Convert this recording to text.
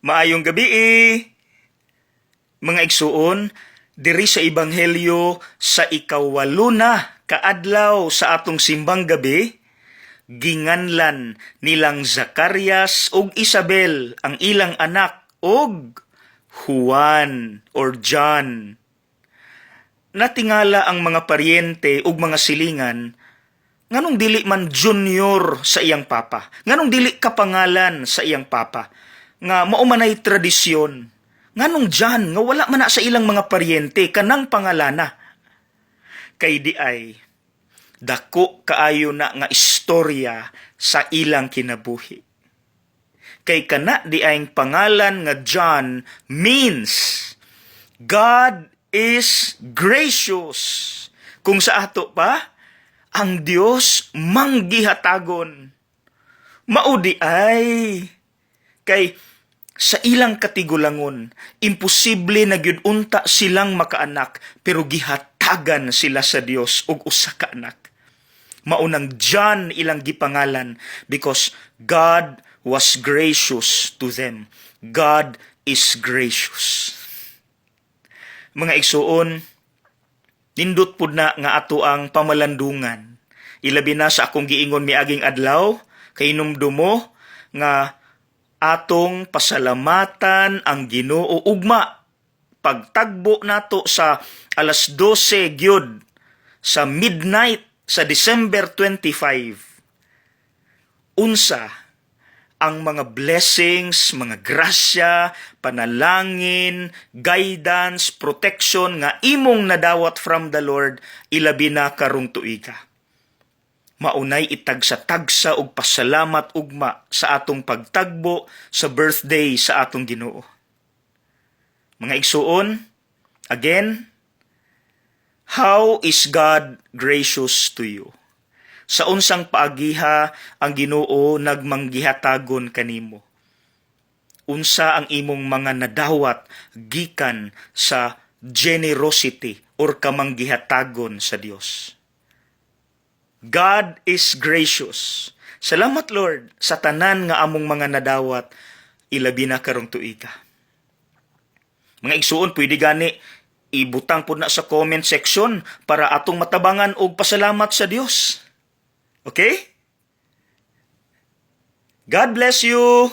Maayong gabi eh. Mga igsuon, diri sa Ebanghelyo sa 8 na kaadlaw sa atong simbang gabi, ginganlan nilang Zacarias ug Isabel ang ilang anak og Juan or John. Natingala ang mga paryente ug mga silingan, nganong dili man Junior sa iyang papa? Nganong dili kapangalan sa iyang papa nga mao man ay tradisyon? Nganong John nga wala man na sa ilang mga paryente kanang pangalana? Kay diay dako kaayo na nga istorya sa ilang kinabuhi. Kay kana diay pangalan nga John means God is gracious. Kung sa ato pa, ang Dios manggihatagon. Mao diay kay sa ilang katigulangon, imposible na gyud unta silang makaanak, pero gihatagan sila sa Dios og usa ka anak. Mao nang John ilang gipangalan because God was gracious to them. God is gracious. Mga igsuon, nindot pud na nga ato ang pamalandungan. Ilabi na sa akong giingon miaging adlaw, kay hinumdumo nga atong pasalamatan ang Ginoo ugma pagtagbo nato sa alas 12 gyud sa midnight sa December 25. Unsa ang mga blessings, mga grasya, panalangin, guidance, protection nga imong nadawat from the Lord ilabi na karong tuiga? Maunay itagsa-tagsa og pasalamat ugma sa atong pagtagbo sa birthday sa atong Ginoo. Mga igsuon, again, how is God gracious to you? Sa unsang paagiha ang Ginoo nagmanggihatagon kanimo? Unsa ang imong mga nadawat gikan sa generosity or kamanggihatagon sa Dios? God is gracious. Salamat, Lord, sa tanan nga among mga nadawat ilabi na karong tuiga. Mga igsuon, pwede gani ibutang pud na sa comment section para atong matabangan og pasalamat sa Dios. Okay? God bless you.